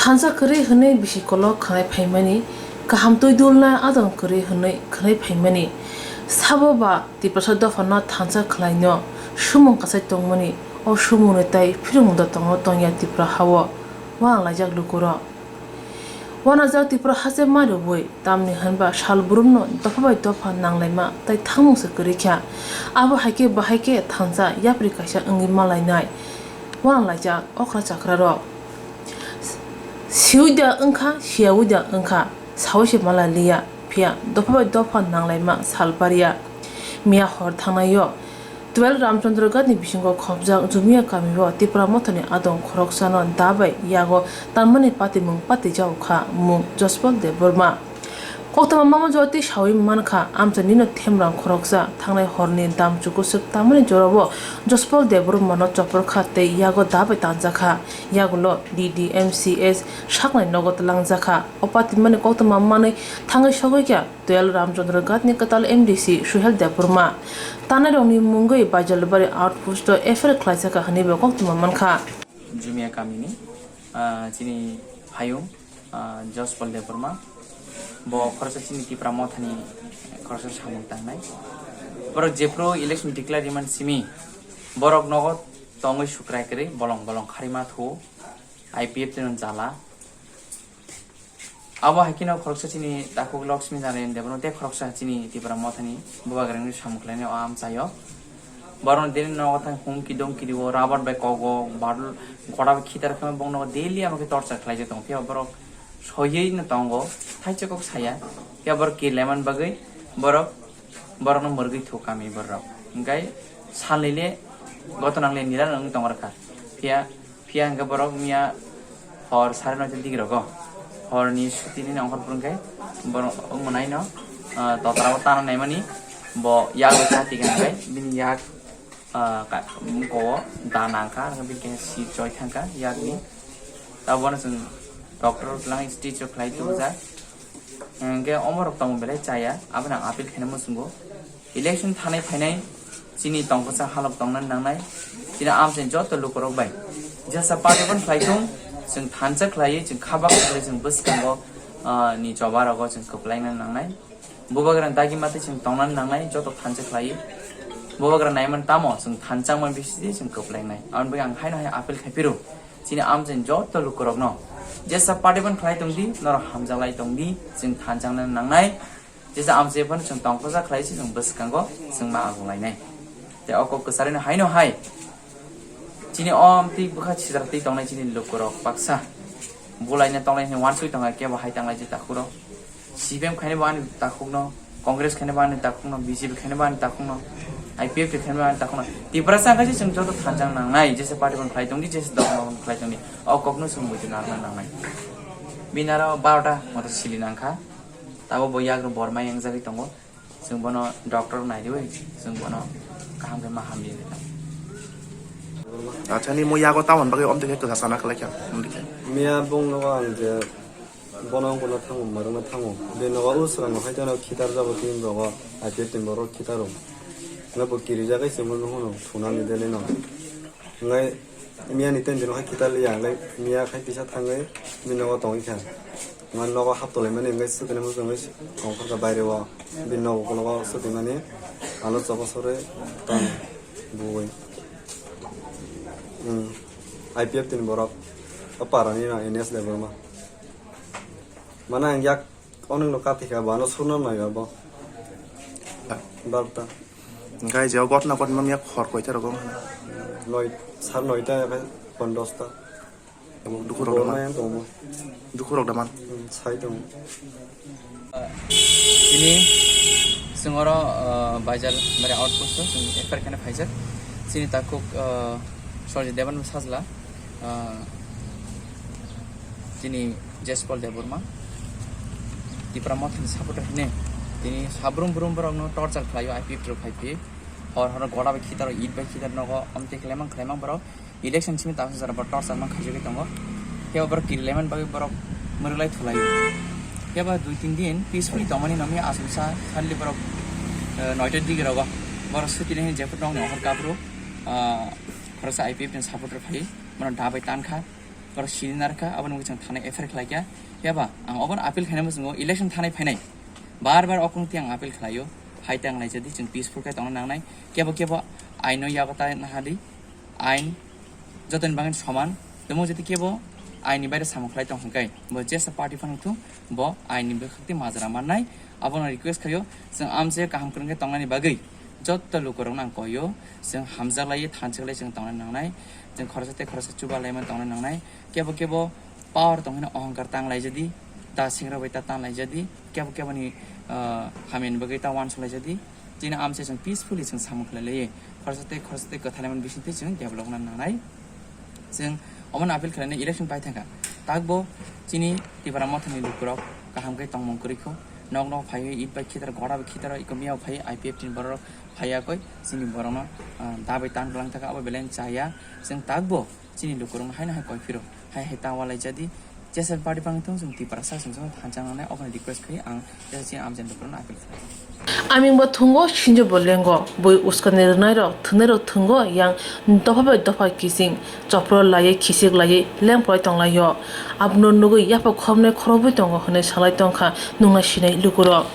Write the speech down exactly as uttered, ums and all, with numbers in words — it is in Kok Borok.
Thansa kwrwi hwnwi bisi kolok khwnai phaimani, kaham twi dulna adong kwrwi hwnwi khwnai phaimani. Sabo ba Tiprasa dophano thansa khwlaino sumung kasai tongmani, o sumungni tai phirungmungda tongno tongya Tipra hao. Uanalaijak lukurok. Uanajak Tipra haste ma rwui, tamni hwnba sal brumno dopha bai dopha nanglaima tai thangmungsa kwrwi kha. Abo hai khe bahai khe thansa yapri kaisa wngwi malainai. Uanalaijak okra chakrarok. Siui da wngkha, siyaui da wngkha, saui se mala liya, phiya dopha bai dopha nanglaima sal pariya. Miya hor thangnaio twelve Ramchandra Ghat ni bisingo khopjak Jumia kamio Tipra Mothani adong khoroksano da bai yago tanmani patimung patijao kha mung Jospal Debbarma. Koktwma mama jwati saui mankha, amcha nino themrang khoroksa, thangnai horni dam chukusuk tamani jorao Jospal Debbarmano chopor kha tei yago da bai tanjak kha. Yagulo D D M C S saknai nogo twlangjakha. O patimani koktwma manwi thangwi sogwi kha twelve Ramchandra Ghat ni kwtal M D C Suhel Debbarma. Tanairokni mungwi Baijalbari outpost o F I R khlaijakha hwnwi bo koktwma mankha. Jumia kamini, ah, chini hayung, ah, Jospal Debbarma. Bo khoroksa chini Tipra Mothani khoroksa samung tangnai. Borok jephru election declare rimani simi borok nogo tongwi sukrai kwrwi bolong bolong kharima thu. I P F tino jala. Abo hai kheno khoroksa chini takhuk Laxmi Narayan Debbarma tei khoroksa chini Tipra Mothani bubagrani samung khlainai o amchaio. Borokno dini nogo thang humki domki rio, rabar bai kogo, badul, goda bai khitar khe bongno daily amo khe torture khlaijak tongo. Phiya borok soywi no tongo, thaisa kok saya. Phiya borok kir lemani bagwi borok, borokno mwrwgwi thu kami borok. Hwnkhe salnwi le goto nangle nira wngwi tong rwkha. Phiya Phiya hwnkhe borok miya hor sare noita digirogo, horni suti nini ongkhor phuru hwnkhe borok wngmanaino, ah, totra o tana naimani bo yago chati hwnkhe bini yak, ah, ka-, moko o da nangkha, hwnkhe bini khe si choi thangkha yakni. Tabukno chwng doctor lang stitch o khlai tubujak. Hwnkhe omorok tongmung belai chaya, abono ang appeal khaina muchungo. Election thanai phainai chini tongkha sa halok tongna nangnai, chini amchaini joto lukurok bai. Jesa party bono khlai thung, chwng thansa khlaiwi, chwng kha baksa khlaiwi, chwng bwskango, ah, ni choba rogo chwng kwplaina nangnai. Bubagra dagi matwi chwng tongna nangnai, joto thansa khlaiwi. Bubagra naiman tamo, chwng thansa man bisi chwng kwplainai. Aboni bagwi ang haino hai appeal khai phiro. Chini amchaini joto lukurokno jesa party bono khlai tongdi, norok hamjaklai tongdi, chwng thansa wngna nangnai. Jesa amchai phano chwng tongkha sa khlai se chwng bwskango chwng ma agung lainai. Tei o kok kwcharino haino hai chini o amtwi bwkha sijak twi tongnai chini lukurok baksa bulaina tongnai hwnwi uansuk tongo kebo hai tanglai je takhuro. C P M khaina bo ani takhukno, Congress khaina bo ani takhukno, B J P khaina bo ani takhukno, I P F T khaina bo ani takhukno. Tiprasa khe chwng joto thansa nangnai, jesa party bono khlai tongdi, jesa dopha bono khlai tongdi. O kokno chwng muitu narwkna nangnai. Bini aro barota moto sili nangkha. Tabuk bo yagrok borma yangjagwi tongo. Chwng bono doctor nai riwi, chwng bono kaham khe ma hamri rwkha. Acha, ni mo yago tabon bagwi omtwi khe kwsa sana khlai kha, omtwi khe. Miya bongno ang je bono wngkha thango, marwkna thango. Bini nogo usra no hai jano khitar jabo tin rogo, aje tin borok khitaro. Nga bo kirijagwi chwngno hwnwi thunani delino. Ngai miya ni ten dino hai khitar liya, ngai miya khai kisa thangwi bini nogo tongwi kha. Ngai nogo hap tolai mani ngai swkani muchungwi tongkha kha baire o. Bini nogo ukologo swkwi mani alo choba sore tong buwi. Hmm. I P F T ni borok. O para ni no N S Debbarma. Mana ang yak Onwk no kathi kha, bo ano suna nai abo. Barta. Hingke je o gotna gotma miya khor koita rogo. Noi, sar noita ya khai pon dosta. Dukhu rok da man. Nai ang tongo. Dukhu rok da man. Hmm, sai tongo. Tini singoro, uh, Baijal mare outpost o sing F I R khana phaijak. Sini takuk, uh, Sorjit Deban sajla. Ah, tini Jespal Debbarma, Tipra Mothani supporter hine, tini sabrum brum borokno torture khlaio, I P F T rok phai phi. Hor hor goda bai khitar, it bai khitar nogo, omtwi khlaimang khlaimang borok. Election simi tabuk jora borok torture mang khaijagwi tongo. Phiya borok kiri laimani bagwi borok mwrwk lai thulaio. Phiya ba dui tin din peacefully tongmani nangya, aswksa suddenly borok, eh, noita digi rogo. Borok suti laini jephru nokni okhor kapru, ah, khoroksa I P F ni supporter phai, bono da bai tan kha. Borok sini narkha, aboni bagwi chwng thanai F I R khlaikha. Phiya ba ang obono appeal khainai muchungo election thanai phainai bar bar o kungtwi ang appeal khlaio. Hai tang laijadi, chwng peaceful khe tongna nangnai. Kebo kebo aino yago ta nahadi, ain jotoni bagwi soman. Tamo jodi kebo aini baire samung khlai tong hwnkhe bo jesa party phano thung, bo aini bwkhakti majra mannai. Abono request khaio, chwng amche kaham kwrwng khe tongnani bagwi jotto lukurokno ang koio, chwng hamjak lai thanchak lai chwng tongna nangnai. Chwng khoroksa tei khoroksa chuba laimani tongna nangnai. Kebo kebo power tong hino ohongkar tang laijadi, ta singra bai ta tan laijadi, kebo kebo ni, ah, hamyani bagwi ta uansuk laijadi. Chini amche chwng peacefully chwng samung khlai lai, khoroksa tei khoroksa tei kwthalaimani bisingtwi chwng develop wngna nangnai. Chwng omono appeal khlainai election pai thangkha. Takbo chini Tipra Mothani lukurok kaham khe tongmung kwrwi kho. Nok nok phaiwi it bai khitaro, gora bai khitaro, iko miyao phai I P F T ni borok phaiya koi chini borokno, ah, dabai tan kwlang thangkha, abo belai chaya. Chwng takbo chini lukurokno haino hai koi phiro, hai hai ta ualaijadi. Jesa party phano thung, chwng Tiprasa chwng chwng thansa nangnai, obono request khai ang jesa chini amchai lukurokno appeal khlai. Aming bo thungo, sinjo bo lengo, bui uskani rwnairok, thwngnairok thungo, yang dopha bai dopha kiching chopro laiwi, khisik laiwi lengphlai tonglaio. Abono nugwi yapha khopnai khorobwi tongo hwnwi salai tongkha nungna sinai lukurok.